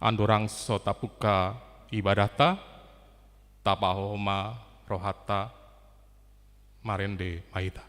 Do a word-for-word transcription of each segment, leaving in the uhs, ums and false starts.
Andorang so tapungka ibadahta, tapahohom ma rohanta, marende ma hita.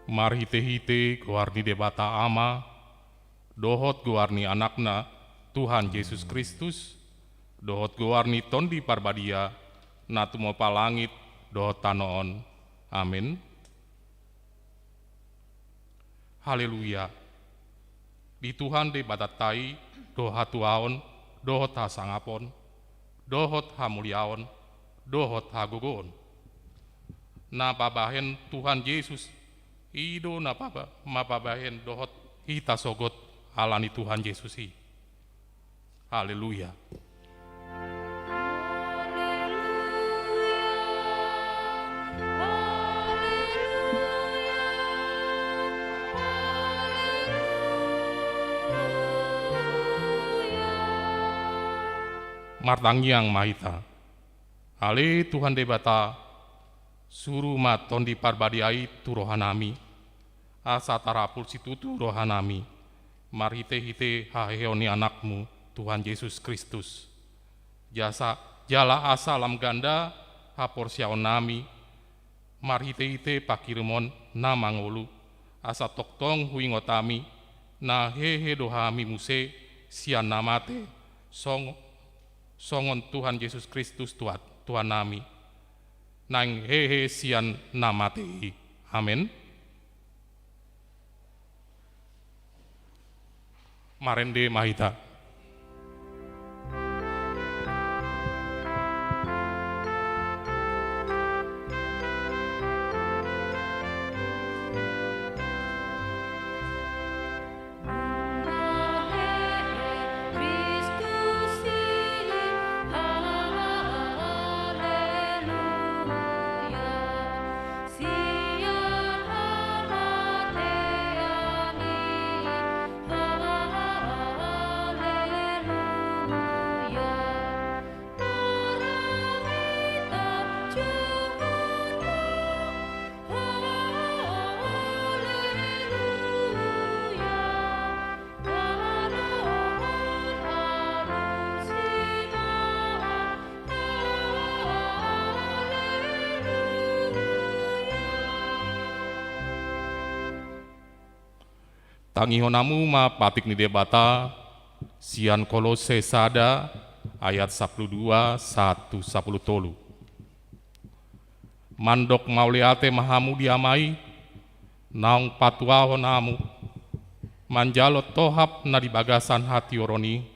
Marhitehite goar ni Debata Ama, dohot goar ni Anakna, Tuhan Jesus Kristus, dohot goar ni Tondi Parbadia, na tumompa langit dohot tano on. Amen. Haleluya. Di Tuhan Debatanta i do hatuaon, dohot hasangapon, dohot hamuliaon, dohot hagogoon. Na pabahen Tuhan Jesus, i do na paba-, mapabahen dohot hita sogot ala ni Tuhan Jesus i. Haleluya. Martangiang ma hita. Ale Tuhan Debata, suru ma Tondi Parbadia i tu rohanami, asa tarapul situtu rohanami, marhitehite haheheon ni Anakmu, Tuhan Jesus Kristus. Jasa, jala asa lam ganda haporseaonnami, marhitehite panghirimon na mangolu, asa tongtong huingot hami, na hehe do hami muse sian na mate, song-, songon Tuhan Jesus Kristus Tuhan, Tuhannami, naeng hehe sian na mate i. Amen. Marende ma hita. Tangihon hamu ma patik ni Debata sian Kolose sada ayat sapuluh dua sahat tu sapuluh tolu. Mandok mauliate ma hamu di Ama i, naung patuahon hamu manjalo tohap na di bagasan hatiuron i,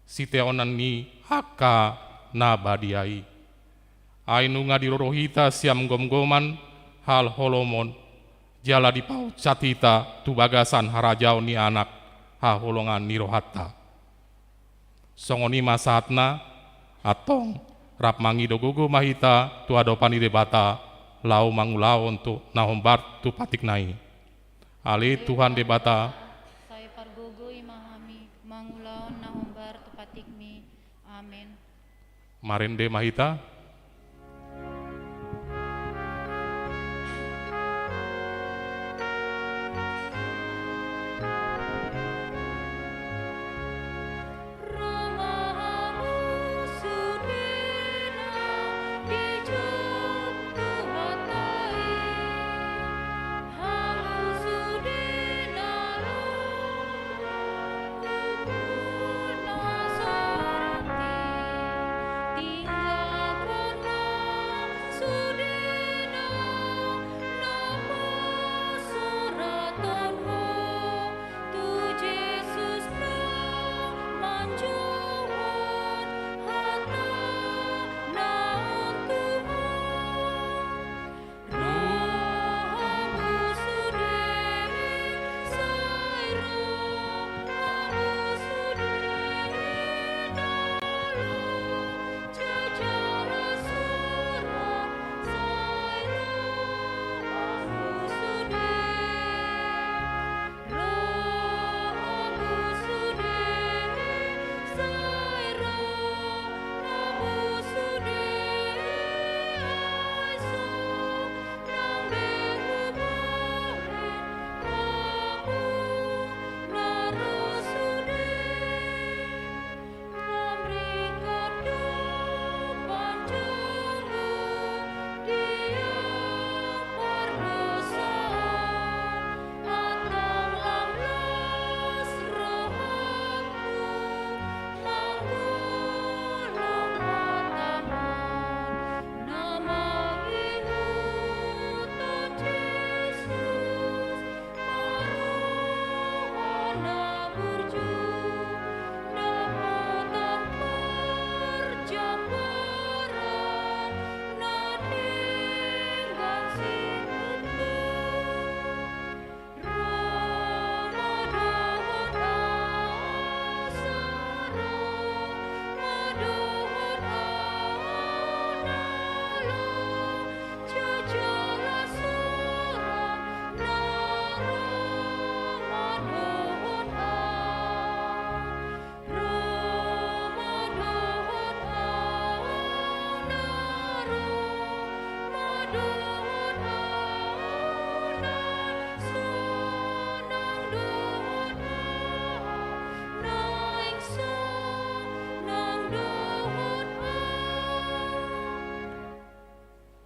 siteonan ni angka na badia i. Ai nunga diroro hita sian gomgoman halholomon, jala dipahunsat hita tu bagasan harajaon ni Anak haholongan ni rohanta. Songon i ma sahatna, antong rap mangido gogo ma hita tu adopan ni Debata, laho mangulahon tu na hombar tu patikna i. Ale Tuhan Debata, sai pargogoi ma hami mangulahon na hombar tu patikmi. Amen. Marende ma hita.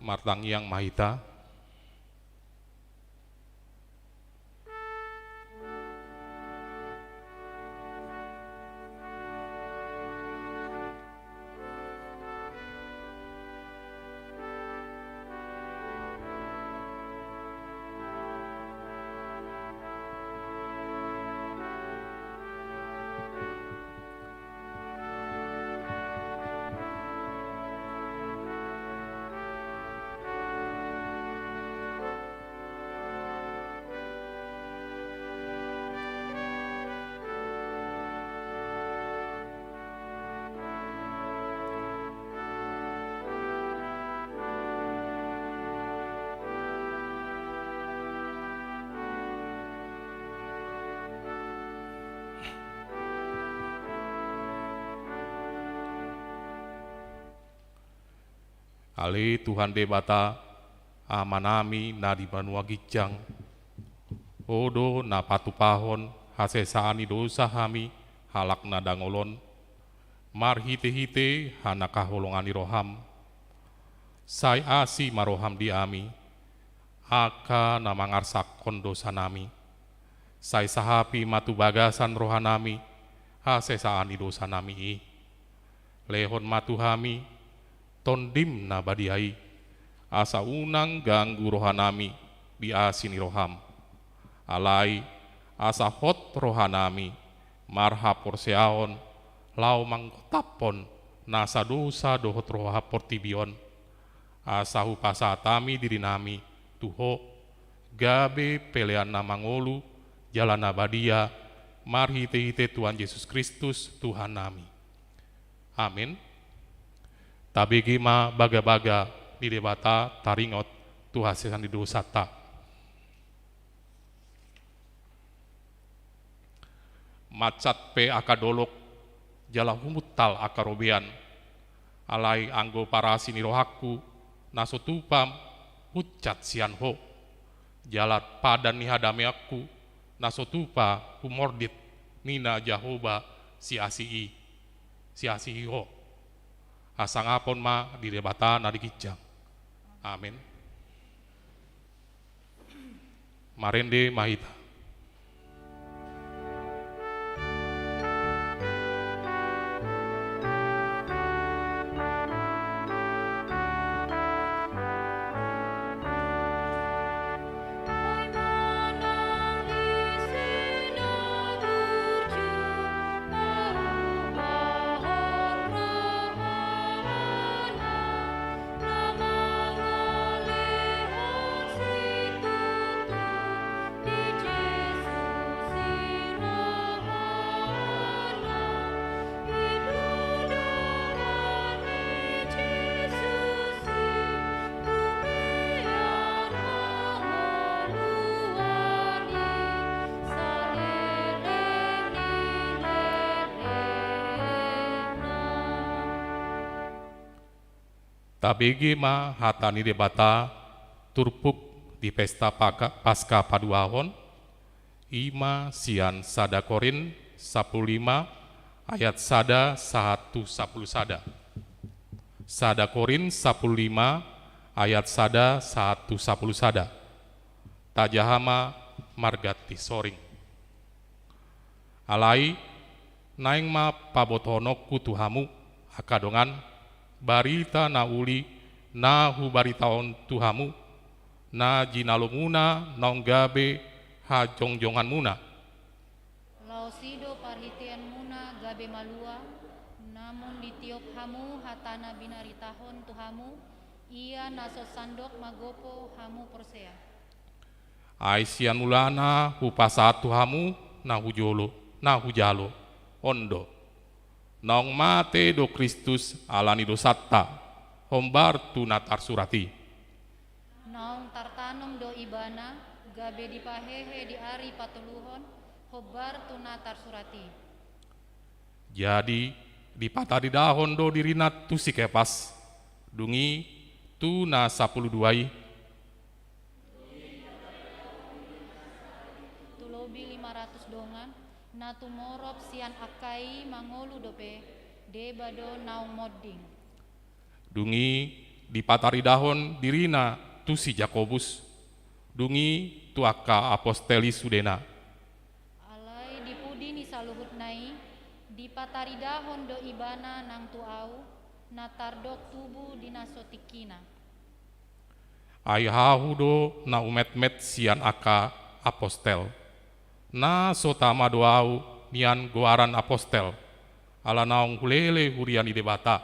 Martangiang ma hita. Ale Tuhan Debata, Amanami na di banua ginjang, Ho do na patupahon hasesaan ni dosa hami halak na dangol on, marhitehite hanaholongan ni roham. Sai asi ma roham di hami, angka na mangarsakhon dosanami, Sai sahapi ma tu bagasan rohanami hasesaan ni dosanami i. Lehon ma tu hami Tondim na badia i, asa unang ganggu rohanami di asi ni roham. Alai asa hot rohanami marhaporseaon laho manggotaphon nasa dosa dohot roha portibi on, asa hupasahat hami dirinami tu Ho, gabe pelean na mangolu jala na badia, marhitehite Tuhan Jesus Kristus Tuhannami. Amin. Tabege ma bagabaga ni Debata taringot tu hasesaan ni dosanta. Mansat pe angka dolok jala humuntal angka robean, alai anggo parasi ni rohangku na so tupa hunsat sian Ho, jala padan ni hadameonku na so tupa humordit, ninna Jahowa siasi i, siasi i Ho. Hasangapon ma di Debata na di ginjang. Amin. Marende ma hita. Tabege ma hata ni Debata turpuk di pesta Paka-, Paska paduahon, i ma sian sada Korint sampulu lima ayat sada sahat tu sampulu sada. Sada Korint sampulu lima ayat sada sahat tu sampulu sada. Tajaha ma marganti soring. Alai naeng ma pabotohononku tu hamu, angka dongan, barita na uli na hubaritahon tu hamu, na jinalomuna naung gabe hajongjonganmuna. Laos i do parhiteanmuna gabe malua, namun ditiop hamu hata na binaritahon tu hamu, ia na so sandok magopo hamu porsea. Ai sian mulana hupasahat tu hamu na hujolo, na hujalo, on do: Naung mate do Kristus ala ni dosanta, hombar tu na tarsurat i. Naung tartanom do Ibana, gabe dipahehe di ari patoluhon, hombar tu na tarsurat i. Jadi dipataridahon do dirina tu si Kepas, dung i tu na sampulu dua i. Tu lobi lima ratus dongan, na tumorop sian angka i mangolu dope, deba do naung monding. Dung i dipataridahon dirina tu si Jakobus, dung i tu angka apostel i sudena. Alai di pudi ni saluhutna i, dipataridahon do Ibana nang tu ahu, na tardok tubu di na so tingkina. Ai ahu do na umetmet sian angka apostel, na so tama do ahu nian goaran apostel, ala naung hulele huria ni Debata.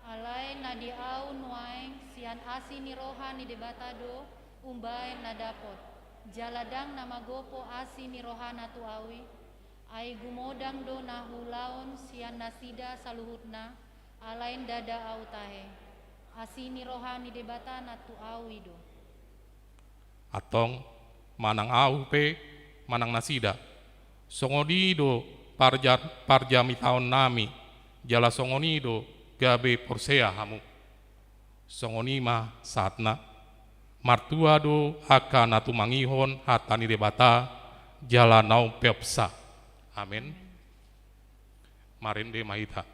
Alai na di ahu nuaeng sian asi ni roha ni Debata do umbaen na dapot, jala ndang na magopo asi ni rohana tu ahu i, ai gumodang do na huulahon sian nasida saluhutna, alai ndada ahu tahe. Asi ni roha ni Debata na tu ahu i do. Antong, manang ahu pe, manang nasida, songon i do parja-, parjamitaonnami, jala songon i do gabe porsea hamu. Songon i ma sahatna. Martua do angka na tumangihon hata ni Debata, jala naung peopsa. Amen. Marende ma hita.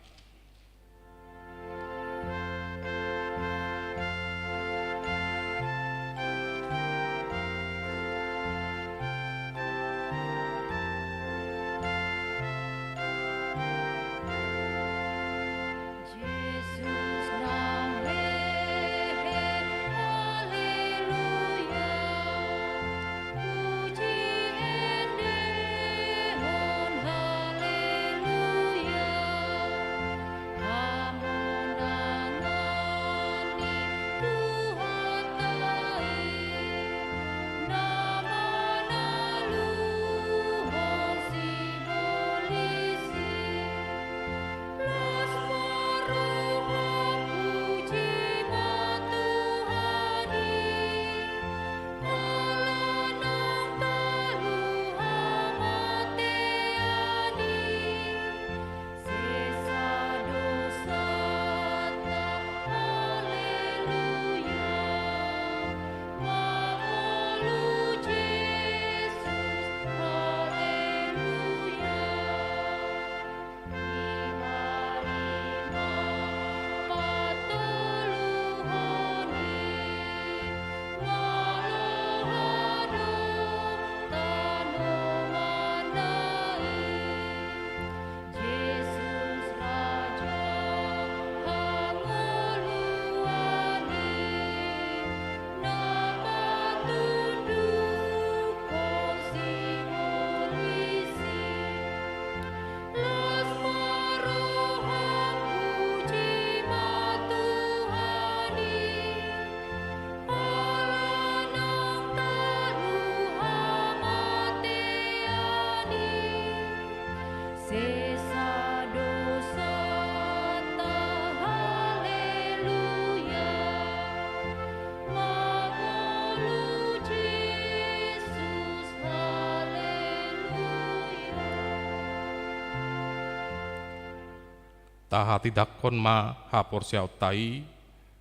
Tahatindangkon ma haporseaonta i,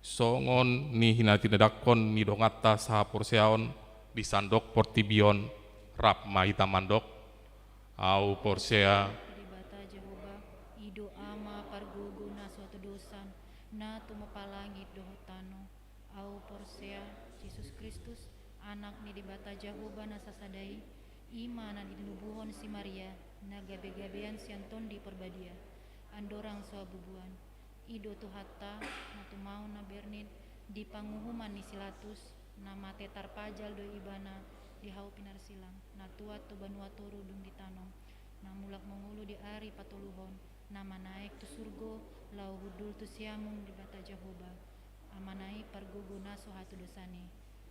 songon nihinatindangkon ni donganta sahaporseaon di sandok portibi on. Rap ma hita mandok: Ahu porsea. Debata Jahowa, i do Ama pargogo na so hatudosan, na tumompa langit dohot tano. Ahu porsea Jesus Kristus, Anak ni Debata Jahowa na sasada i, i ma na tinubuhon si Maria, na gabegabean sian Tondi Parbadia, andorang so habubuhan. I do Tuhanta, na tumaon na bernit di panguhuman ni si Pilatus, na mate tarpajal do ibana di hau pinarsilang, na tuat tu banua toru dung ditanom, na mulak mangolu di ari patoluhon, na manaek tu surgo, laho hundul tu siamun Debata Jahowa, Amana i pargogo na so hatudosan i.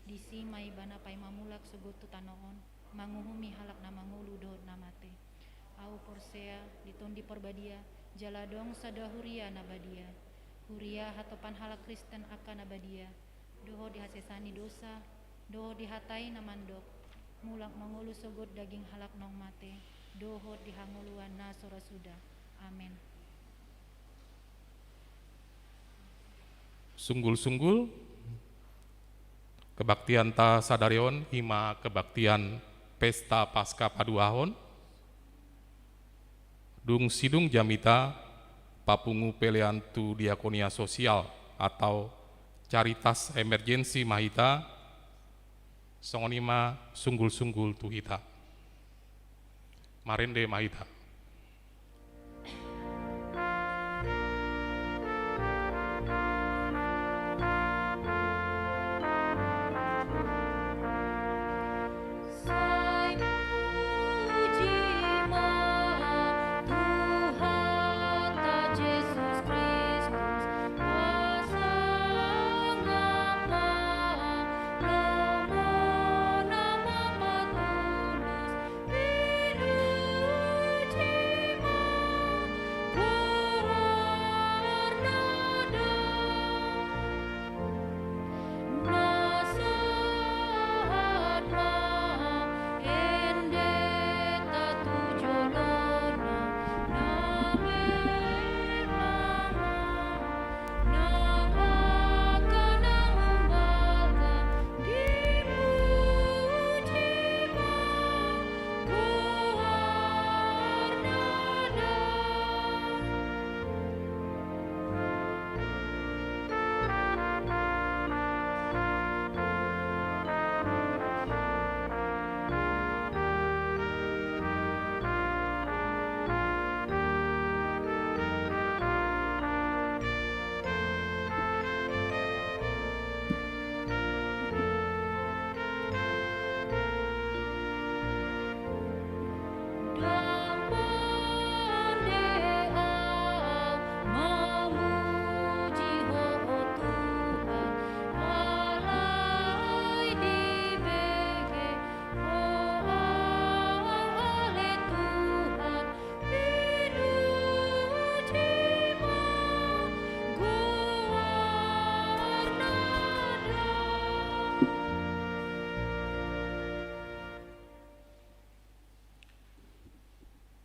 Disi ma ibana paima mulak sogot tu tano on, manguhumi halak na mangolu dohot na mate. Ahu porsea di Tondi Parbadia, jala adong sada huria na badia. Huria hatopan halak Kristen angka na badia, dohot di hasesaan ni dosa, dohot di hata i na mandok, mulak mangolu sogot daging halak naung mate, dohot di hangoluan na so ra suda. Amen. Sunggul-sunggul, kebaktianta sadari on i ma kebaktian pesta Paska paduahon. Dung sidung jamita papungu pelean tu diakonia sosial atau caritas emergensi ma hita, songon i ma sunggul-sunggul tu hita. Marende ma hita.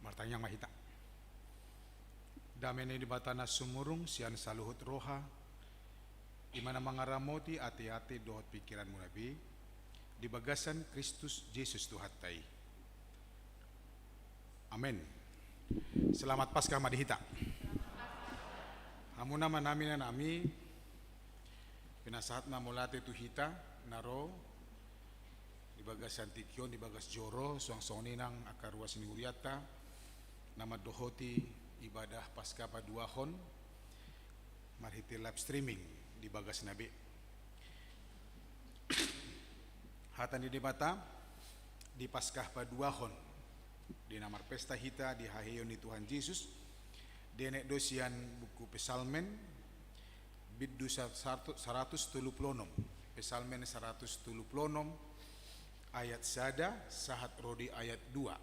Martangiang ma hita. Dame ni Debata na sumurung sian saluhut roha, i ma na mangaramoti ateate dohot pingkiranmuna be, di bagasan Kristus Jesus Tuhanta i. Amen. Selamat Paskah ma di hita. Hamu na ma nami na nami, pinasahat ma mauliate tu hita na ro di bagasan tingki on, di bagas joro, suang songon i nang angka ruas ni hurianta na mandohoti ibadah Paskah paduahon marhite live streaming di bagasna be. Hata ni Debata di Paskah paduahon, di na marpesta hita di haheion ni Tuhan Jesus, dienet do sian buku Psalmen, bindu sa-, saratu-, saratus tolu pulu onom, Psalmen saratus tolu pulu onom, ayat sada sahat ro di ayat dua.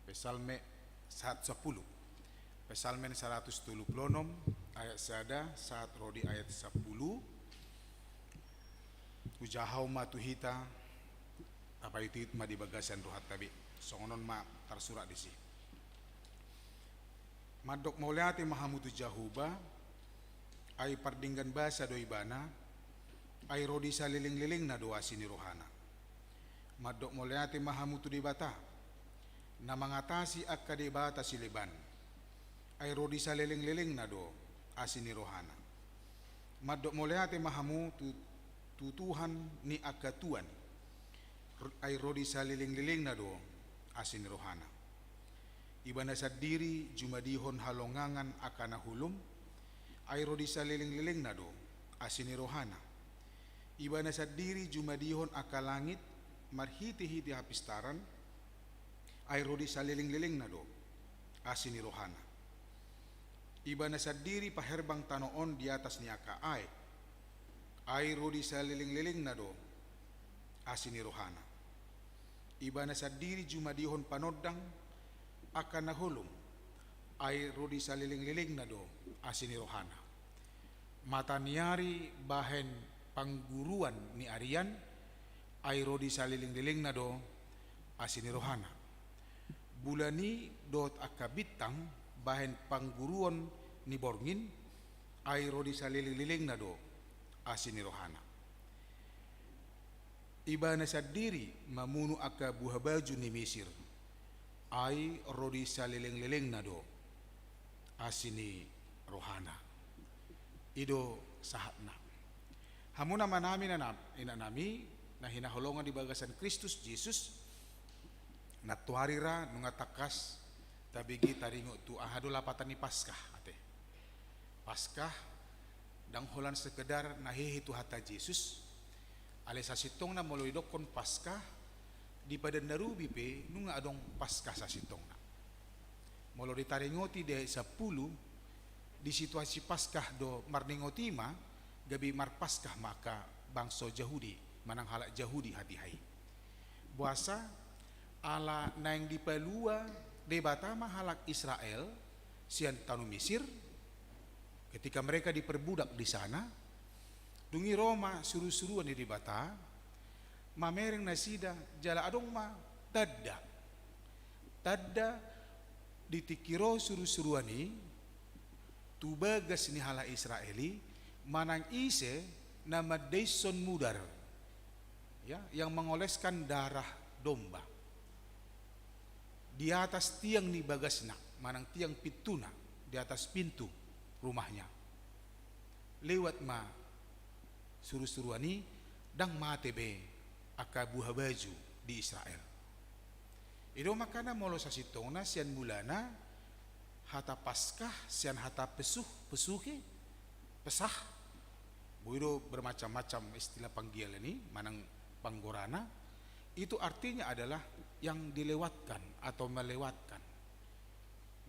Psalmen sahat sampulu. Psalmen saratus tolu pulu onom, ayat sada sahat ro di ayat sampulu. Hujahahon ma tu hita, tapaihutihut ma di bagasan rohanta be. Songon on ma tarsurat disi. Mandok mauliate ma hamu tu Jahowa, ai pardenggan basa do ibana, ai ro di salelenglelengna do asi ni rohana. Mandok mauliate ma hamu tu Debata, na mangatasi angka debata sileban, ai ro di salelenglelengna do asi ni rohana. Mandok mauliate ma hamu tu, tu Tuhan ni angka tuan, ai ro di salelenglelengna do asi ni rohana. Ibana sandiri jumadihon halongangan angka na holom, ai ro di salelenglelengna do asi ni rohana. Ibana sandiri jumadihon angka langit marhitehite hapistaran, ai ro di salelenglelengna do asi ni rohana. Ibana sandiri paherbang tano on di atas ni angka aek, ai ro di salelenglelengna do asi ni rohana. Ibana sandiri jumadihon panondang angka na holom, ai ro di salelenglelengna do asi ni rohana. Mata ni ari bahen pangguruan ni arian, ai ro di salelenglelengna do asi ni rohana. Bulan i dohot angka bintang bahen pangguruon ni borngin, ai ro di salelenglelengna do asi ni rohana. Ibana sandiri mamunu angka buhabaju ni Misir, ai ro di salelenglelengna do asi ni rohana. I do sahatna. Hamu amanami, inanami, na hinaholongan di bagasan Kristus Jesus, nantoari ra nunga tangkas tabege taringot tu aha do lapatan ni Paskah ate. Paskah ndang holan sekedar na hehe Tuhanta Jesus, alai sasintongna molo didokkon Paskah, di Padan na Robi pe nunga adong Paskah sasintongna. Molo ditaringoti di ayat sampulu, di situasi Paskah do marningot i ma, gabe marpaskah ma angka bangso Jahudi, manang halak Jahudi hatiha i. Boasa? Ala naeng dipalua Debata ma halak Israel sian tano Misir, ketika mereka diperbudak di sana, dung i ro ma surusuruan ni Debata, mamereng nasida jala adong ma tanda. Tanda di tingki ro surusuruan i, tu bagas ni halak Israel i, manang ise na mandaishon mudar, ya, yang mengoleskan darah domba di atas tiang ni bagasna, manang tiang pintuna, di atas pintu rumahnya. Lewat ma surusuruan i, ndang mate be angka buhabaju di Israel. I do makana molo sasintongna sian mulana hata Paskah, sian hata pesuh, pesuhe, pesah, boi do bermacam-macam istilah panggialan i, manang panggorana, itu artinya adalah yang dilewatkan atau melewatkan.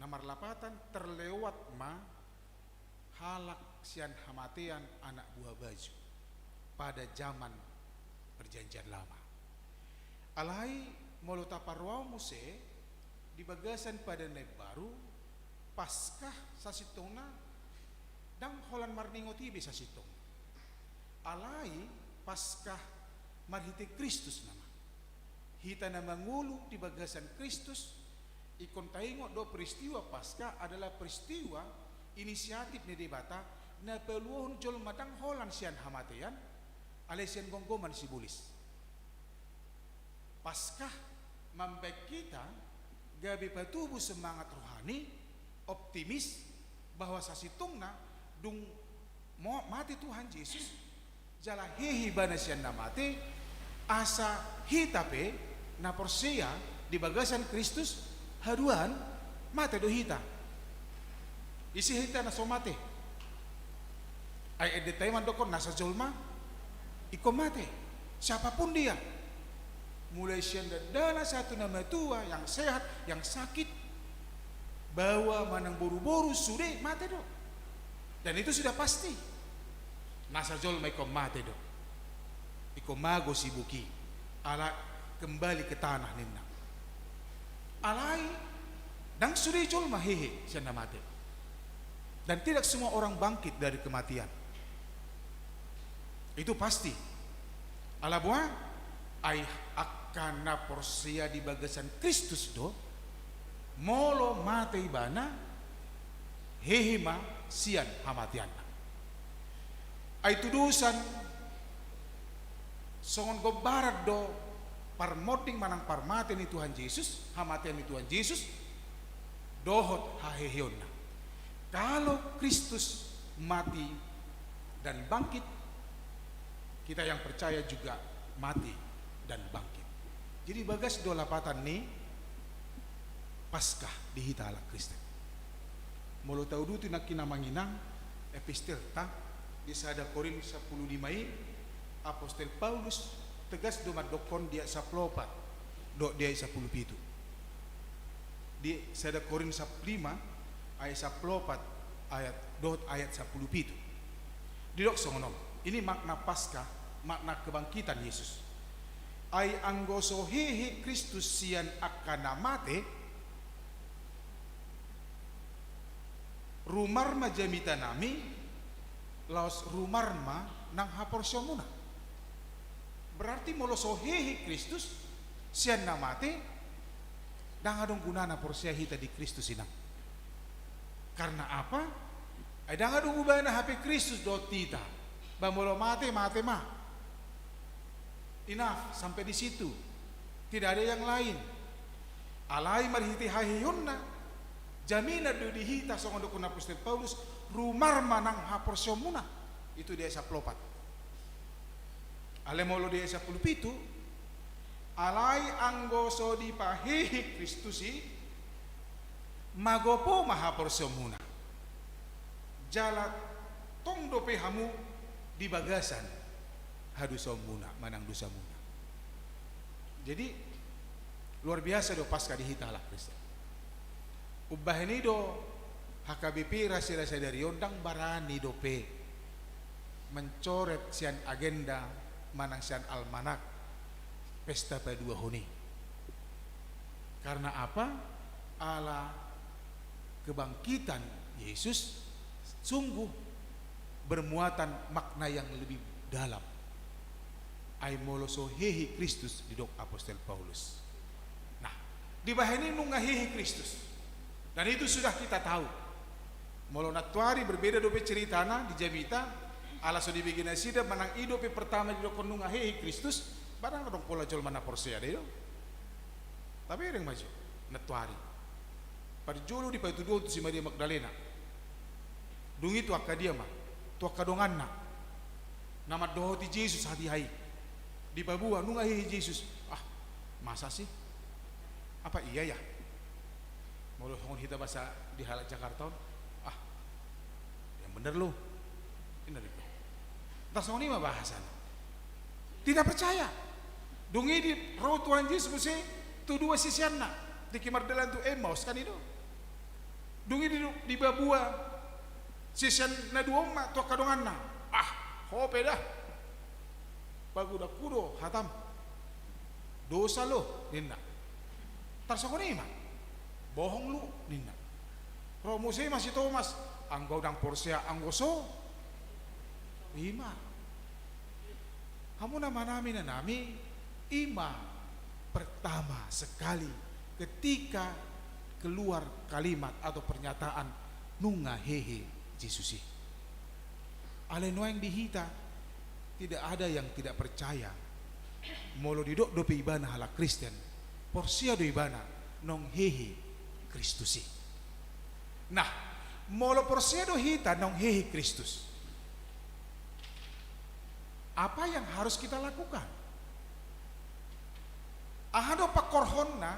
Na marlapatan terlewat ma halak sian hamatean anak buhabaju pada zaman Perjanjian Lama. Alai molo taparrohahon muse di bagasan Padan na Imbaru, Paskah sasintongna ndang holan marningot i be sasintongna. Alai Paskah marhite Kristus nama. Hita na mangolu di bagasan Kristus, ingkon taingot do peristiwa Paskah adalah peristiwa inisiatif ni Debata na paluahon jolma ndang holan sian hamatean, alai sian gomgoman sibolis. Paskah mambaen hita gabe patubu semangat rohani, optimis, bahwa sasintongna dung mo-, mate Tuhan Jesus, jala hehe ibana sian na mate, asa hita pe na porsea di bagasan Kristus, haduan mate do hita. Ise hita na so mate? Ai endenta i mandokkon nasa jolma ingkon mate. Siapapun dia. Mulai sian dakdanak sahat tu na matua, yang sehat, yang sakit, baoa manang boruboru, sude mate do. Dan itu sudah pasti. Nasa jolma ingkon mate do. Ingkon mago sibuk i. Ala kembali ke tanah ninna. Alai, ndang sude jolma hehe sian na mate. Dan tidak semua orang bangkit dari kematian. Itu pasti. Ala boha? Ai angka na porsea di bagasan Kristus do, molo mate ibana, hehe ma sian hamateanna. Ai tudosan songon gombaran do parmonding manang parmate ni Tuhan Jesus, hamatean ni Tuhan Jesus, dohot haheheonna. Kalau Kristus mati dan bangkit, kita yang percaya juga mati dan bangkit. Jadi bagas do lapatan ni Paskah di hita halak Kristen. Molo tauduti nangkin amang inang, epistelta di sada Korint sampulu lima i, apostel Paulus tegas do mandokkon di ayat sampulu opat dohot di ayat sampulu pitu. Di sada Korint sampulu lima ayat sampulu opat, ayat dohot ayat sampulu pitu. Didok songon on. Ini makna Paskah, makna kebangkitan Yesus. Ai anggo so hehe Kristus sian angka na mate, rumar ma jamitanami, laos rumar ma nang haporseaonmuna. Berarti molo so hehe Kristus sian na mate, ndang adong gunana porsea hita di Kristus, inang. Karna apa? Ai ndang adong hubana hape Kristus dohot hita. Ba molo mate, mate ma. Enough, sampai di situ. Tidak ada yang lain. Alai marhite haheheonna, jaminan do di hita songon dokkon apostel Paulus, rumar ma nang haporseaonmuna. Itu di ayat sampulu opat. Alai molo di ayat sampulu pitu, alai anggo so dipahehe Kristus i, magopo ma haporseaonmuna. Jala tong dope hamu di bagasan hadosaonmuna manang dosamuna. Jadi luar biasa do Paskah di hita halak Kristen. Umbahen i do H K B P rasirasa dari on ndang barani dope mencoret sian agenda manang sian almanak pesta paduahon i. Karna apa? Ala kebangkitan Yesus sungguh bermuatan makna yang lebih dalam. Ai molo so hehe Kristus, didok apostel Paulus. Nah, dibahen i nunga hehe Kristus. Dan itu sudah kita tahu. Molo nantuari berbeda dope ceritana di jamita, ala so dibege nasida manang i dope pertama didokkon nunga hehe Kristus, ba ndang adong pola jolma na porsea, da i do. Tabereng ma jo nantuari. Parjolo dipatuduhon tu si Maria Magdalena. Dung i tu angka dia ma, tu angka donganna na mandohoti Jesus hatiha i. Dipaboa nunga hehe Jesus. Ah, masa sih? Apa iya ya? Molo songon hita bahasa di halak Jakarta on, ah, yang bener lu. Ini dari kau. Entah songon i ma bahasana. Tidak percaya. Dung i di ro Tuhan Jesus muse tu dua siseanna, tingki mardalan tu Emmaus, kan i do. Dung i di, dipaboa sisean na dua on ma tu angka donganna. Ah, ho pe da. Pagodangku do hatam. Dosa lo, ninna. Tarsongon i ma. Bohong lu, ninna. Ro muse ma si Tomas, anggo ndang porsea anggo so. I ma. Hamu na manami na nami, i ma pertama sekali ketika keluar kalimat atau pernyataan nunga hehe Jesus i. Alai nuaeng di hita, tidak ada yang tidak percaya. Molo didok dope ibana halak Kristen, porsea do ibana naung hehe Kristus i. Nah, molo porsea do hita naung hehe Kristus, apa yang harus kita lakukan? Aha do pangkorhonna,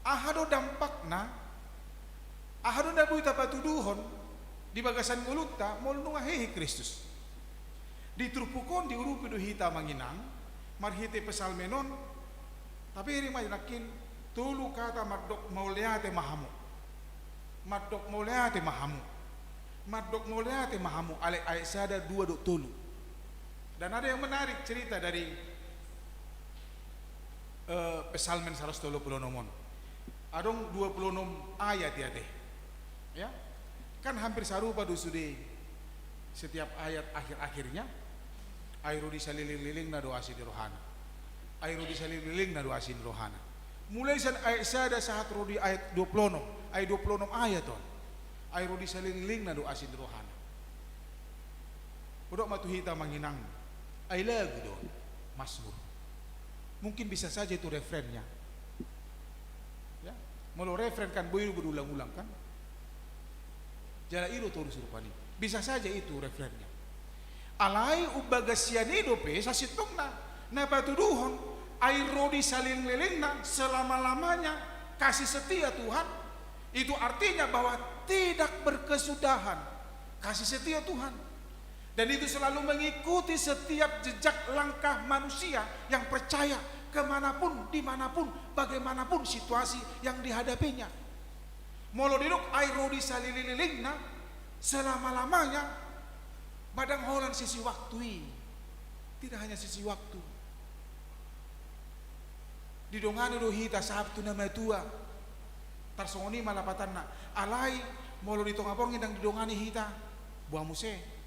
aha do dampakna, aha do na boi tapatuduhon di bagasan ngolunta molo nunga hehe Kristus? Di turpuk on diurupi do hita amang inang marhite Psalmen on. Tabereng ma nangkin tolu kata mandok mauliate ma hamu. Mandok mauliate ma hamu. Mandok mauliate ma hamu, alai ayat sada, dua dohot tolu. Dan ada yang menarik cerita dari, eh, Psalmen saratus tolu pulu onom on. Adong dua pulu onom ayat i ate. Ya. Kan hampir sarupa do sude setiap ayat akhir-akhirnya. Ai ro di salelenglelengna do asi ni rohana. Ai ro di salelenglelengna do asi ni rohana. Mulai sian ayat sada sahat ro di ayat dua pulu onom, ai dua pulu onom ayat on. Ai ro di salelenglelengna do asi ni rohana. Hudok ma tu hita amang inang, ai lagu do, Mazmur. Mungkin bisa saja itu refrennya. Ya, molo refren kan boi do berulang-ulang kan. Jala i do torus rupani. Bisa saja itu refrennya. Alai umbagas sian i dope sasintongna na patuduhon, ai ro di salelenglelengna selama-lamanya kasih setia Tuhan. Itu artinya bahwa tidak berkesudahan kasih setia Tuhan. Dan itu selalu mengikuti setiap jejak langkah manusia yang percaya, kemanapun, dimanapun, bagaimanapun situasi yang dihadapinya. Molo didok ai ro di salelenglelengna selama-lamanya, ba ndang holan sisi waktu i. Tidak hanya sisi waktu. Didongani do hita sahat tu na matua. Tarsongon i ma lapatanna. Alai molo di tonga borngin ndang didongani hita, boha muse?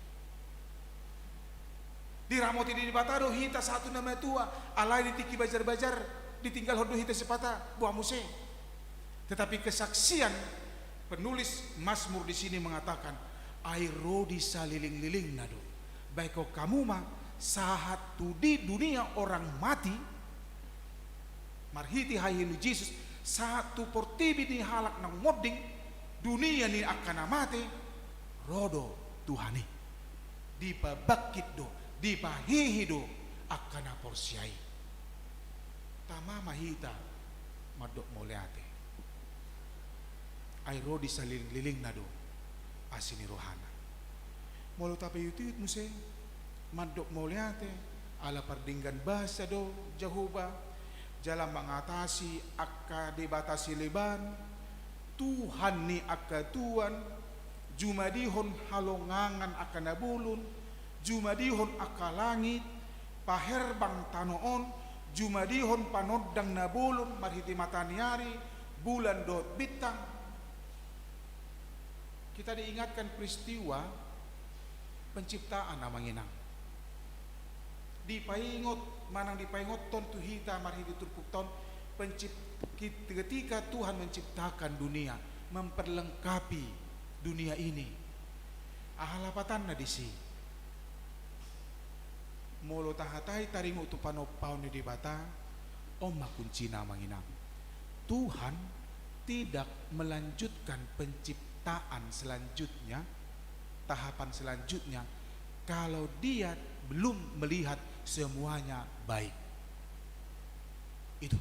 Diramoti Debata do hita sahat tu na matua, alai di tingki bajar-bajar ditinggalhon do hita sipata, boha muse? Tetapi kesaksian penulis Mazmur di sini mengatakan, ai ro di salelenglelengna do. Baen hamu ma sahat tu di dunia orang mati, marhite hahihi ni Jesus, sahat tu portibi ni halak naung monding, dunia ni angka na mate, ro do Tuhan i. Dipabangkit do, dipahihi do angka na porsea i. Tama ma hita mandok mauliate. Ai ro di salelenglelengna do asi ni rohana. Molo tapaihut-ihut muse, mandok mauliate, ala pardenggan basa do Jahowa, jala mangatasi angka debata sileban, Tuhan ni angka tuan, jumadihon halongangan angka na bolon, jumadihon angka langit, paherbang tano on, jumadihon panondang na bolon marhite mataniari, bulan dohot bintang. Kita diingatkan peristiwa penciptaan, amang inang. Dipaingot, manang dipaingothon tu hita marhite turpukta on, pencip-, kit-, ketika Tuhan menciptakan dunia, memperlengkapi dunia ini. Aha lapatanna disi? Molo tahatai taringot tu panompaon ni Debata, on ma kuncina, amang inang. Tuhan tidak melanjutkan penciptaan selanjutnya, tahapan selanjutnya, kalau Dia belum melihat semuanya baik. Itu.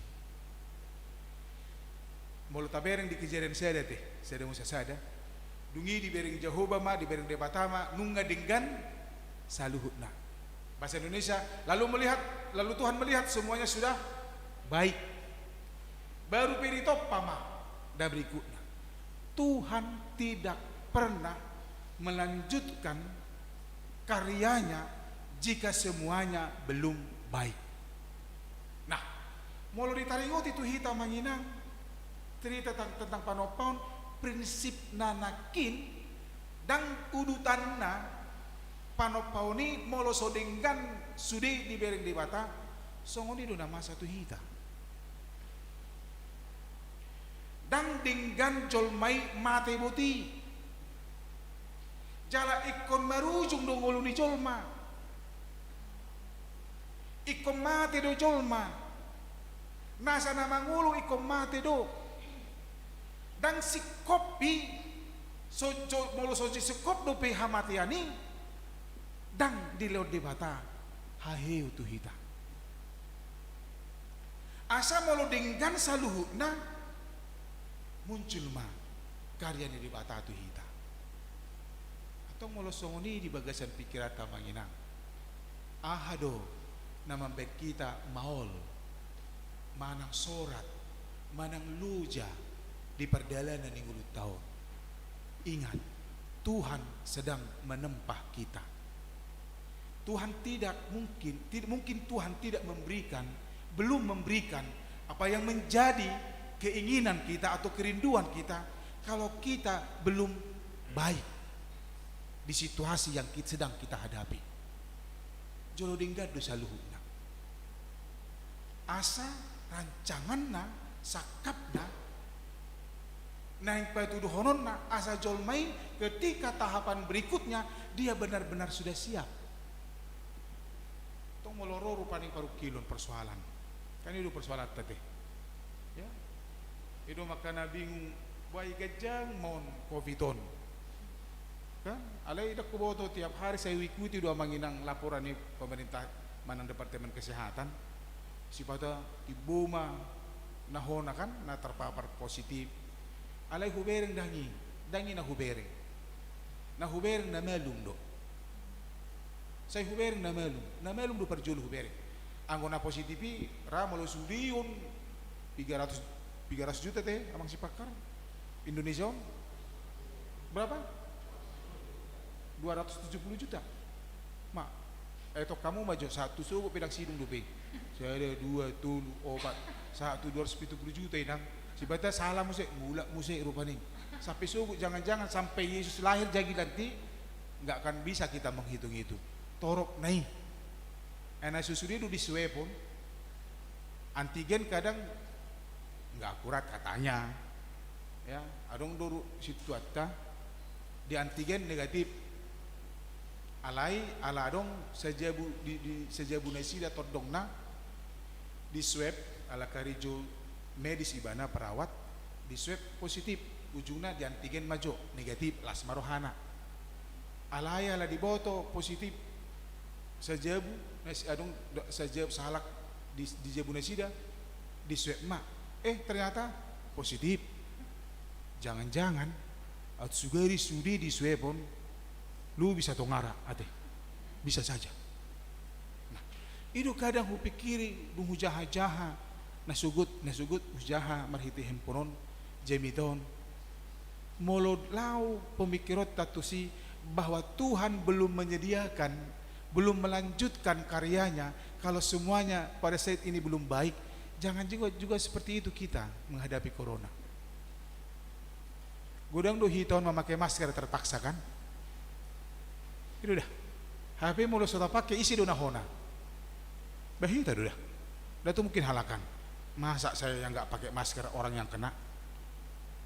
Molo tabereng di Kejadian sada te, sada Musa sada, dung i dibereng Jahowa ma, dibereng Debata ma, nunga denggan saluhutna. Bahasa Indonesia, lalu melihat, lalu Tuhan melihat semuanya sudah baik. Baru pe ditompa ma na berikutna. Tuhan tidak pernah melanjutkan karyanya jika semuanya belum baik. Nah, molo ditaringoti tu hita, amang inang, cerita tentang, tentang panompaon, prinsipna nangkin, ndang udutanna panompaon i molo so denggan sude dibereng Debata, songon i do na masa tu hita. Ndang denggan jolma i mate boti. Jala ingkon marujung do ngolu ni jolma. Ingkon mate do jolma. Nasa na mangolu ingkon mate do. Ndang singkop i, so, so, molo so singkop dope hamatean i, ndang dilehon Debata haheheon tu hita. Asa molo denggan saluhutna, muncul ma karya ni Debata tu hita. Antong molo songon i di bagasan pikiranta, amang inang, aha do na mambaen hita maol, manang sorat, manang loja di pardalanan ni ngolunta on? Ingat, Tuhan sedang menempa kita. Tuhan tidak mungkin, tid-, mungkin Tuhan tidak memberikan, belum memberikan apa yang menjadi keinginan kita atau kerinduan kita kalau kita belum baik di situasi yang kit-, sedang kita hadapi. Jolo denggan do saluhutna. Asa rancanganna, sangkapna, Naeng patuduhononna asa jolma i ketika tahapan berikutnya dia benar-benar sudah siap. Tong molo ro rupani parungkilon persoalan. Kan i do persoalanta te. Ya. I do makana bingung, boha i ganjang ma on covid on. Kan? Alai ndang huboto, tiap hari saya ikuti do amang inang laporan ni pemerintah manang Departemen Kesehatan. Sipata timbo ma na hona kan, na terpapar positif. Alai hubereng ndang i, ndang i na hubereng. Na hubereng na malum do. Sai hubereng na malum, na malum do parjolo hubereng. Anggo na positif i ra molo sude on piga ratus, piga ratus juta te, amang Sipakkar. Indonesia on berapa? Dua ratus tujuh puluh juta. Ma, eh, tong hamu ma jo, sahat tu sogot pe ndang sidung dope. Sada, dua, tolu, opat, sahat tu dua ratus pitu puluh juta, inang. Sipata salah muse, mulak muse rupani. Sampe sogot, jangan-jangan sampai Yesus lahir jadi nanti, nggak akan bisa kita menghitung itu. Torop na i. Eh, na so sude do di swab on, antigen kadang nggak akurat katanya. Ya, adong do ru-, situatta di antigen negatif. Alai ala adong sajabu di, di sajabu nasida tondongna di swab, ala karejo medis ibana, perawat, di swab positif, ujungna di antigen ma jo negatif, las ma rohana. Alai ala diboto positif sajabu, nasi-, adong do-, sajabu sahalak di, di jabu nasida, di swab ma. Eh, ternyata positif. Jangan-jangan, aut sugari sude di swab on, lu bisa tongara, ate. Bisa saja. Nah, i do kadang hupikiri, dung hujaha-jaha, na sogot, na sogot hujaha marhite handphone on, jamita on. Molo laho pemikironta tusi bahwa Tuhan belum menyediakan, belum melanjutkan karyanya, kalau semuanya pada saat ini belum baik, jangan juga, juga seperti itu kita menghadapi corona. Godang do hita on mamake masker terpaksa, kan? I do da. Hape molo so tapake, ise do na hona? Bah, hita do da. Nda tu mungkin halak an. Masa saya yang nggak pakai masker, orang yang kena?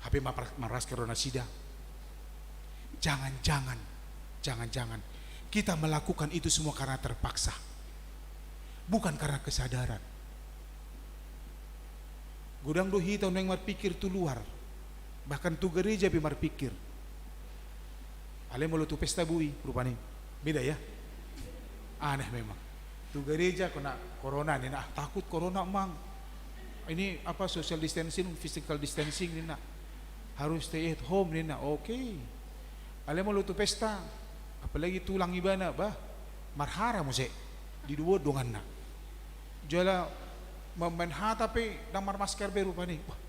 Hape ma-, mamasker do nasida. Jangan-jangan, jangan-jangan kita melakukan itu semua karena terpaksa. Bukan karena kesadaran. Godang do hita on naeng marpikir tu luar, bahkan tu gareja pe marpikir. Alai molo tu pesta boi, rupani beda, ya. Aneh memang. Tu gareja kena corona ninna, ah, takut corona, Mang. Ini apa, social distancing, physical distancing ninna. Harus stay at home ninna. Oke. Alai molo tu pesta, apalagi tulang ibana, bah, marhara muse, didohot donganna. Jala mambaen hata pe ndang marmasker be rupani. Wah,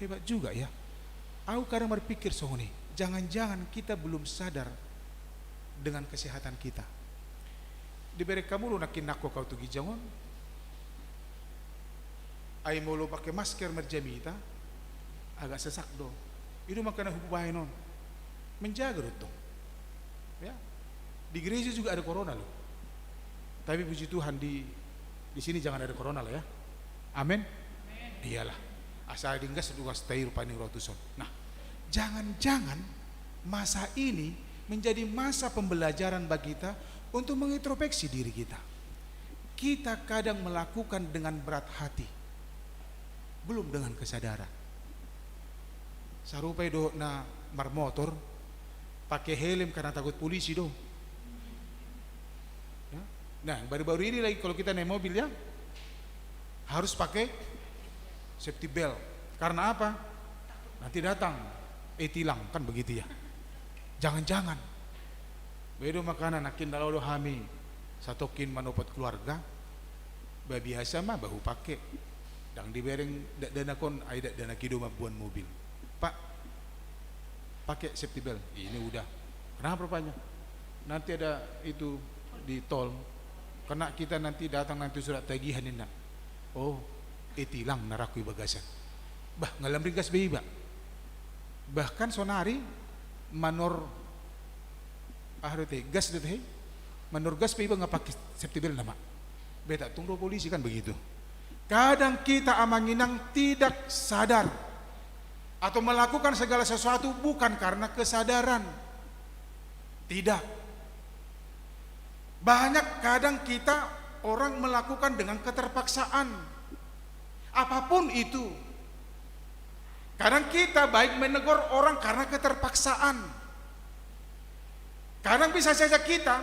hebat juga, ya. Au kadang marpikir songon i, jangan-jangan kita belum sadar dengan kesehatan kita. Dibereng hamu do nangkin nangkok au tu ginjang on. Ai molo pake masker marjamita, agak sesak do. I do makana hubaen on. Menjaga do tong. Ya. Di gereja juga ada corona, loh. Tapi puji Tuhan, di, di sini jangan ada corona lah, ya. Amin. Iyalah. Asa dinggas dugas tai rupani ro tuson. Nah, jangan-jangan masa ini menjadi masa pembelajaran bagi kita untuk mengintrospeksi diri kita. Kita kadang melakukan dengan berat hati, belum dengan kesadaran. Sarupa i dohot na marmotor, pake helm karena takut polisi do. Ya. Nah, baru-baru ini lagi kalau kita naik mobil, ya, harus pakai safety belt. Karena apa? Nanti datang, eh, tilang, kan begitu, ya. Jangan-jangan. Bah, i do makana nangkin na laho do hami satongkin manopot keluarga, bah, biasa ma bah hupake. Ndang dibereng dakdanak on, ai dakdanak i do mamboan mobil. Pak, pakai safety belt. Ini udah. Kenapa rupanya? Nanti ada itu di tol. Kena kita nanti, datang nanti surat tagihan ninna. Oh, eh, tilang na rangku i bagasan. Bah, nga lam ringgas be iba. Bahkan sonari manor, aha do te, gas do te, manor gas pe iba nga pake safety belt nama. Bah, tung ro polisi, kan begitu. Kadang kita, amang inang, tidak sadar atau melakukan segala sesuatu bukan karena kesadaran. Tidak. Banyak kadang kita orang melakukan dengan keterpaksaan. Apapun itu. Kadang kita baik menegur orang karena keterpaksaan. Kadang bisa saja kita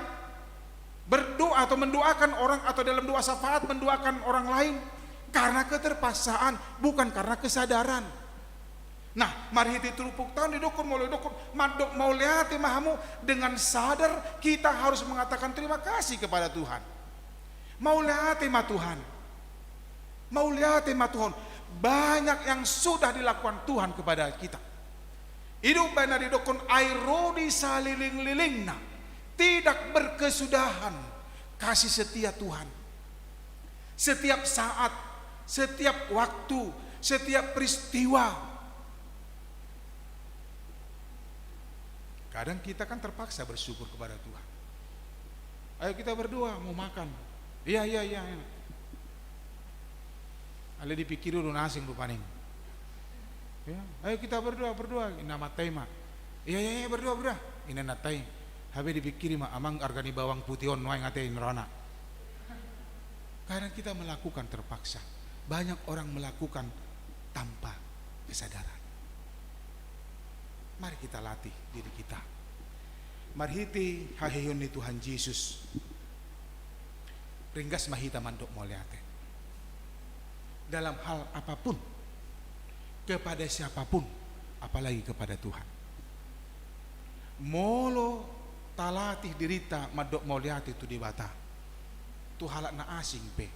berdoa atau mendoakan orang atau dalam doa syafaat mendoakan orang lain karena keterpaksaan, bukan karena kesadaran. Nah, marhite turpukta on didokkon, molo didokkon mandok mauliate ma hamu, dengan sadar kita harus mengatakan terima kasih kepada Tuhan. Mauliate ma Tuhan. Mauliate ma Tuhan. Banyak yang sudah dilakukan Tuhan kepada kita. I do umbahen na didokkon, ai ro di salelenglelengna, tidak berkesudahan kasih setia Tuhan. Setiap saat, setiap waktu, setiap peristiwa. Kadang kita kan terpaksa bersyukur kepada Tuhan. Ayo kita berdoa, mau makan. Iya, iya, iya, iya. Alai dipikiri do na asing rupani. Ya, ayo kita berdoa, berdoa. Inna matai ma. Iya, iya, iya, berdoa, berdoa. Inna natai. Hape dipikiri ma, amang arga ni bawang putih on nuaeng ate inrona. Kadang kita melakukan terpaksa. Banyak orang melakukan tanpa kesadaran. Mari kita latih diri kita. Marhite haheheon ni Tuhan Jesus, ringgas ma hita mandok mauliate. Dalam hal apapun, kepada siapapun, apalagi kepada Tuhan. Molo talatih dirinta mandok mauliate tu Debata, tu halak na asing pe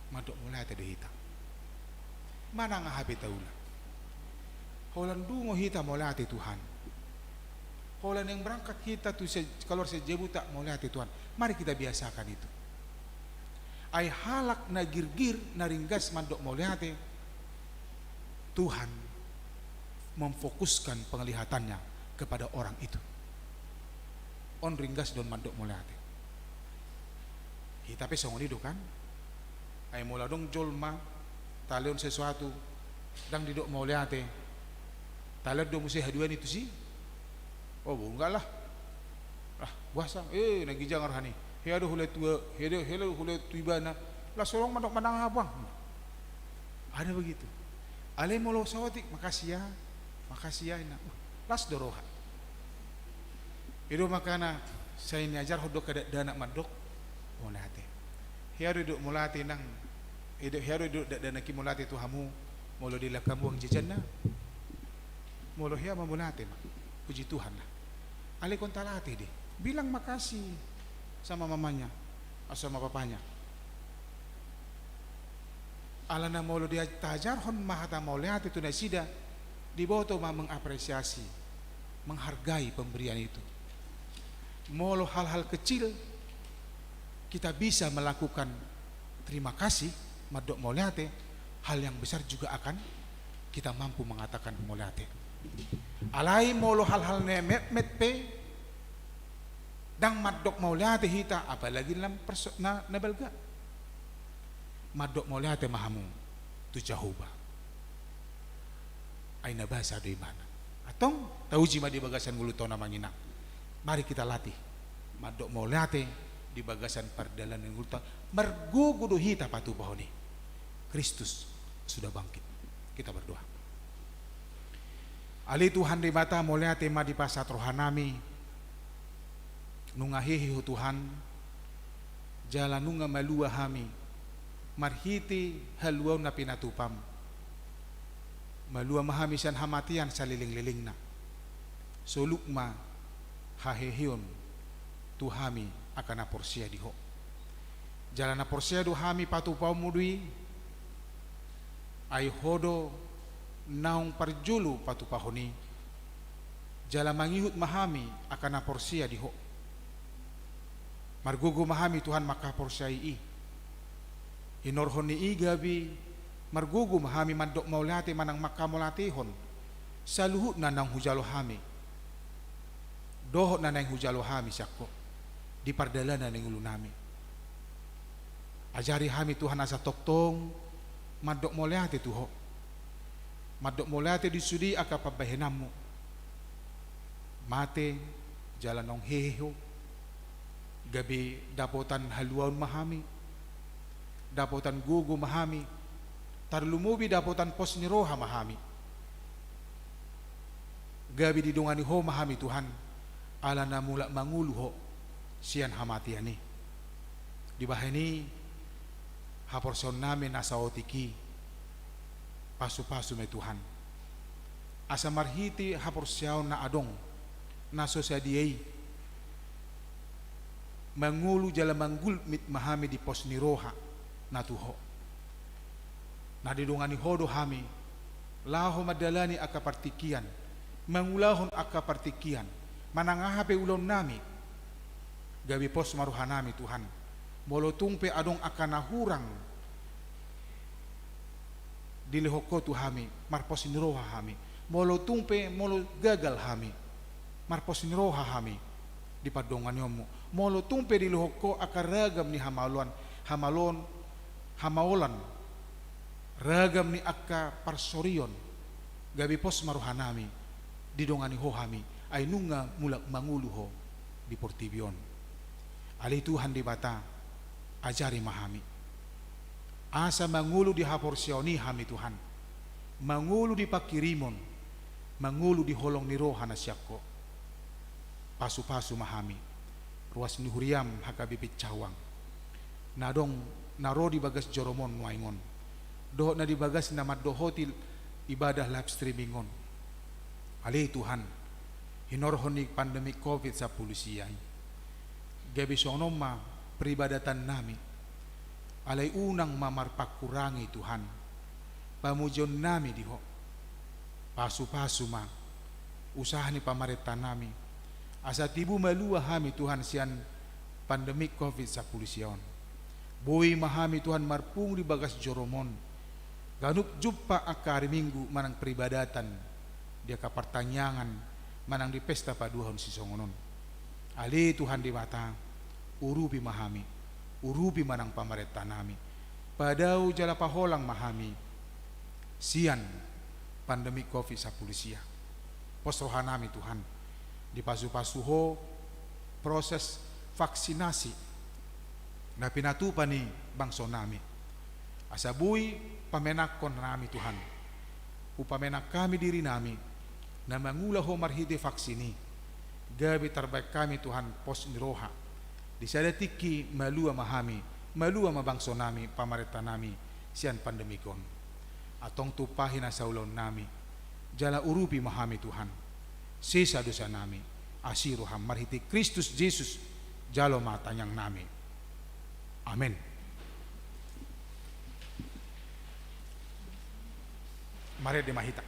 mandok mauliate do hita. Manang aha pe taula. Holan dungo hita mauliate Tuhan. Holan naeng berangkat hita tu se-, keluar sian jabu ta mauliate Tuhan. Mari kita biasakan itu. Ai halak na girgir, na ringgas mandok mauliate, Tuhan memfokuskan penglihatannya kepada orang itu. On ringgas do on mandok mauliate. Hita pe songon i do kan? Ai molo adong jolma talehon sesuatu, ndang didok mauliate, talehon do muse haduan i tusi. Oh, bo, enggak lah. Lah, boasa? Eh, na ginjang rohana i. Hea do hulehon tu, hea do, hea do hulehon tu ibana. Lah, so adong mandok manang aha, Bang. Ada begitu. Alai molo saotik, makasih ya. Makasih ya, inna. Wah, las do roha. I do makana sai niajarhon do hamu dakdanak mandok mauliate. Hea do didok mauliate nang, i do, hea do didok dakdanak i mauliate tu hamu, molo dilehon hamu uang jajanna. Molo hea ma mauliate ma. Puji Tuhan lah. Alai ingkon talatih do i. Bilang makasih sama mamanya, sama papanya. Alana molo dia tajarhon ma hata mauliate tu nasida, diboto ma mengapresiasi, menghargai pemberian itu. Molo hal-hal kecil kita bisa melakukan terima kasih, mandok mauliate, hal yang besar juga akan kita mampu mengatakan mauliate. Alai molo hal-hal na metmet pe, ndang mandok mauliate hita, apalagi dalam perso-, na, na balga. Mandok mauliate ma hamu tu Jahowa. Ai na basa do ibana. Antong, tauji ma di bagasan ngolunta on, amang inang. Mari kita latih mandok mauliate di bagasan pardalanan ni ngolunta. Margogo do hita patupahon i. Kristus sudah bangkit. Kita berdoa. Ale Tuhan Debata, mauliate ma dipasahat rohanami. Nunga hehe Ho Tuhan, jala nunga malua hami marhite haluaon na pinatupam. Malua ma hami sian hamatean salelenglelengna. Soluk ma haheheon tu hami angka na porsea di Ho. Jala na porsea do hami patupaonmu do i, ai Ho do naung parjolo patupahon i. Jala mangihut ma hami angka na porsea di Ho. Margogo ma hami Tuhan mangkaporseai i. Hinorhon ni i gabe margogo ma hami mandok mauliate manang mangkamauliatehon saluhutna naung hujalo hami dohot na naeng hujalo hami sian Ho di pardalanan ni ngolunami. Ajari hami Tuhan asa tongtong mandok mauliate tu Ho. Mandok mauliate di sude angka pambahenanmu. Mate jala naung hehe ho, gabe dapotan haluaon ma hami, dapotan gogo ma hami, tarlumobi dapotan pos ni roha ma hami. Gabe didongani ho ma hami Tuhan, ala na mulak mangolu ho sian hamatean i. Dibahen i haporseaonnami na saotik i, pasupasu ma i Tuhan. Asa marhite haporseaon na adong, na so sadia i, mangolu jala manggulmit ma hami di pos ni roha na tu ho. Na didongani ho do hami, laho mandalani angka partingkian, mangulahon angka partingkian, manang aha pe ulaonnami, gabe pos ma rohanami Tuhan. Molo tung pe adong angka na hurang dilehon ho tu hami, marpos ni roha hami. Molo tung pe, molo gagal hami, marpos ni roha hami di pandonganionmu. Molo tung pe dilehon ho angka ragam ni hamaoloan, hamaoloan, hamaolan, ragam ni angka parsorion, gabe pos ma rohanami, didongani ho hami, ai nunga mulak mangolu ho di portibi on. Ale Tuhan Debata, ajari ma hami, asa mangolu di haporseaon i hami Tuhan, mangolu di pangkirimon, mangolu di holong ni roha na sian ho. Pasupasu ma hami, ruas ni huriam H K B P Cawang, na adong, na ro di bagas jorom on nuaeng on, dohot na di bagas na mandohoti ibadah live streaming on. Ale Tuhan, hinorhon ni pandemi covid sampulu sia i, gabe songon on ma peribadatannami. Alai unang ma marpangkurangi Tuhan pamujionnami di ho. Pasupasu ma usaha ni pamarentanami, asa tibu malua hami Tuhan sian pandemi covid sampulu sia on. Boi ma hami Tuhan marpungu di bagas jorom on, ganup jumpa angka ari Minggu manang peribadatan, di angka partangiangan manang di pesta paduahon sisongon on. Ale Tuhan Debata, urupi ma hami, urupi ma nang pamarentanami, padao jala paholang ma hami sian pandemi covid sampulu sia. Pos rohanami Tuhan, dipasupasu ho proses vaksinasi na pinatupa ni bangsonami. Asa boi pamenangkon hami Tuhan, hupamenang hami dirinami na mangula ho marhite vaksin i, gabe tarbaen hami Tuhan pos ni roha. Di sada tingki malua ma hami, malua ma bangsonami, pamarentanami sian pandemi on. Antong tumpahi na saulaonnami, jala urupi ma hami Tuhan, sesa dosanami, asi roham, marhite Kristus Jesus jalo ma tangiangnami. Amen. Marende ma hita.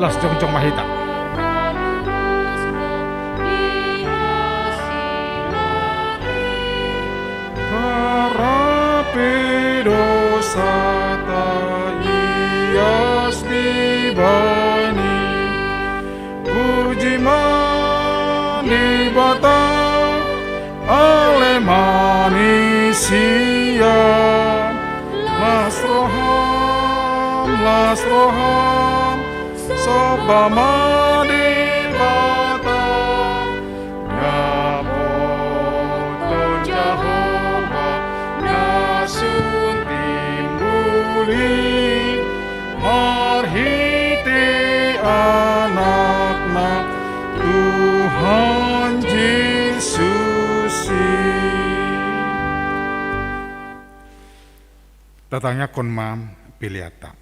Las jongjong ma hita. Rap pe dosanta ias di Bani. Puji ma Debata, ale ma ni sian. Las roham, las roham, somba ma Debata. Dapothon Jahowa na sun timbul i, marhite Anakna Tuhan Jesus i. Tatangiangkon ma peleanta.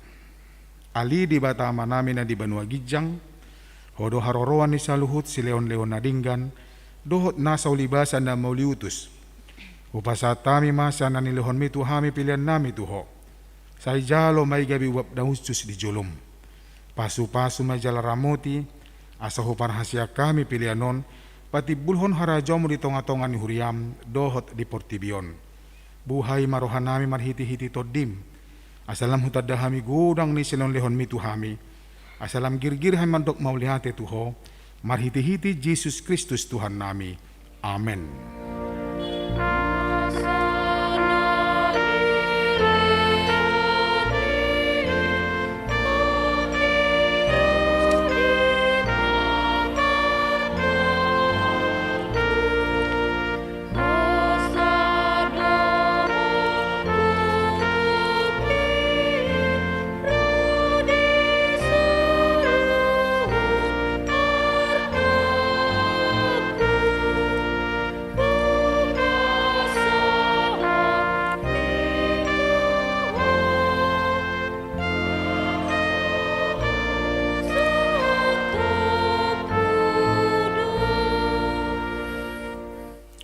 Ale Debata Amanami na di banua ginjang, Ho do haroroan ni saluhut silehonlehon na denggan, dohot nasa ulibasa na mauliutus. Hupasahat hami ma sian na nilehonMi tu hami peleannami tu Ho. Sai jalo ma i gabe uap na hushus di joloM. Pasupasu ma jala ramoti, asa huparhaseang hami pelean on patimbulhon harajaonMu di tongatonga ni huriaM dohot di portibi on. Buhai ma rohanami marhitehite TondiM, asa lam hutanda hami godang ni silehonlehonMi tu hami, asa lam girgir hami mandok mauliate tu Ho, marhitehite Jesus Kristus Tuhannami. Amen.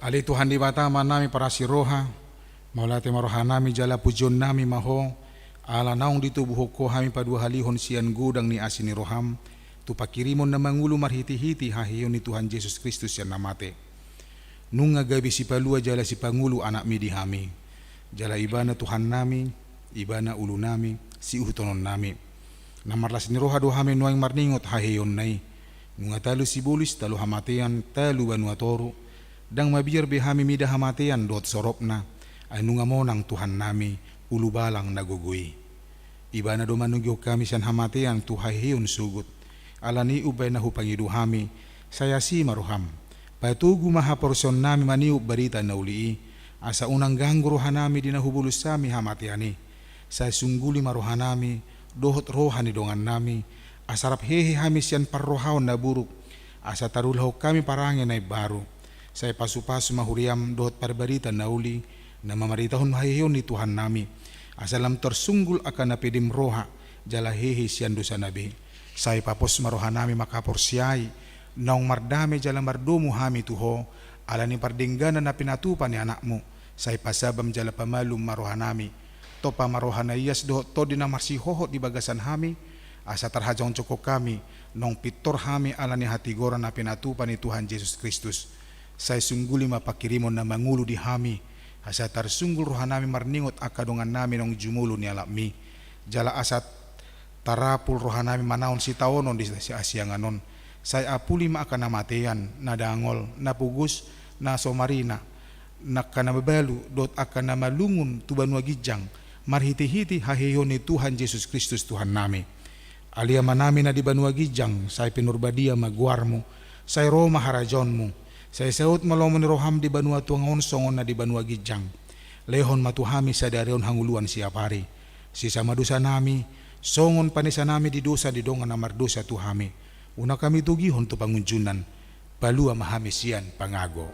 Ale Tuhan Debata Amanami parasi roha, mauliate ma rohanami jala pujionnami ma Ho, ala naung ditobuhon Ho hami paduahalihon sian godang ni asi ni rohaM, tu pangkirimon na mangolu marhitehite haheheon ni Tuhan Jesus Kristus sian na mate. Nunga gabe sipalua jala sipangolu AnakMi di hami. Jala Ibana Tuhannami, Ibana ulunami, siuhutononnami. Na marlas ni roha do hami nuaeng marningot haheheonna i. Nunga talu sibolis, talu hamatean, talu banua toru. Ndang mabiar be hami mida hamatean dohot soropna. Ai nunga monang Tuhannami, ulubalang na gogo i. Ibana do manogihon hami sian hamatean tu haheheon sogot. Ala ni i umbahen na hupangido hami, sai asi ma rohaM. Patogu ma haporseaonnami maniop barita na uli i, asa unang ganggu rohanami di na hubolus hami hamatean i. Sai sungguli ma rohanami, dohot roha ni dongannami, asa rap hehe hami sian parrohaon na buruk, asa tarulahon hami parange na imbaru. Sai pasupasu ma huriaM dohot parbarita na uli, na mamaritahon haheheon ni Tuhannami, asa lam tarsunggul angka na pedem roha, jala hehe sian dosana be. Sai papos ma rohanami mangkaporseai, naung mardame jala mardomu hami tu Ho, ala ni pardengganan na pinatupa ni AnakMu, sai pasabam jala pamalum ma rohanami. Tompa ma roha na ias dohot tondi na marsihohot di bagasan hami, asa tarhajongjongkon hami, naung pintor hami ala ni hatigoran na pinatupa ni Tuhan Jesus Kristus. Sai sungguli ma pangkirimon na mangolu di hami, asa tarsunggul rohanami marningot angka dongannami naung jumolo nialapMi. Jala asa tarapul rohanami manaon sitaonon di hasiangan on. Sai apuli ma angka na matean, na dangol, na pogos, na so marina, angka na mabalu, dohot angka na malungun tu banua ginjang, marhitehite haheheon ni Tuhan Jesus Kristus Tuhannami. Ale Amanami na di banua ginjang, sai pinurbadia ma goarMu, sai ro ma harajaonMu, sai saut ma lomo ni rohaM di banua tonga on songon na di banua ginjang. Lehon ma tu hami sadari on hangoluan siapari. Sesa ma dosanami, songon panesanami di dosa ni dongan na mardosa tu hami. Unang hami togihon tu pangunjunan, palua ma hami sian pangago.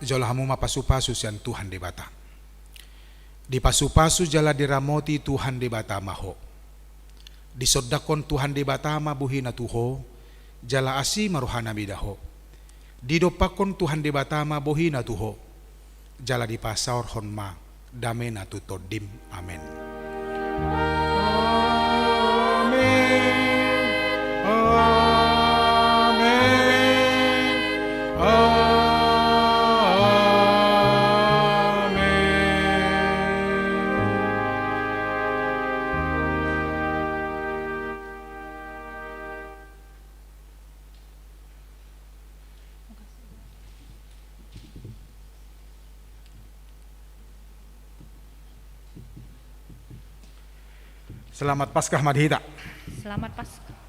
Jalo hamu ma pasupasu sian Tuhan Debata. Dipasupasu jala diramoti Tuhan Debata ma ho. Disondangkon Tuhan Debata ma bohina tu ho, jala asi ma rohana mida ho. Didompakkon Tuhan Debata ma bohina tu ho, jala dipasaorhon ma damena tu tondim. Amen. Amen. Amen. Amen. Selamat Paskah ma di hita. Selamat Paskah.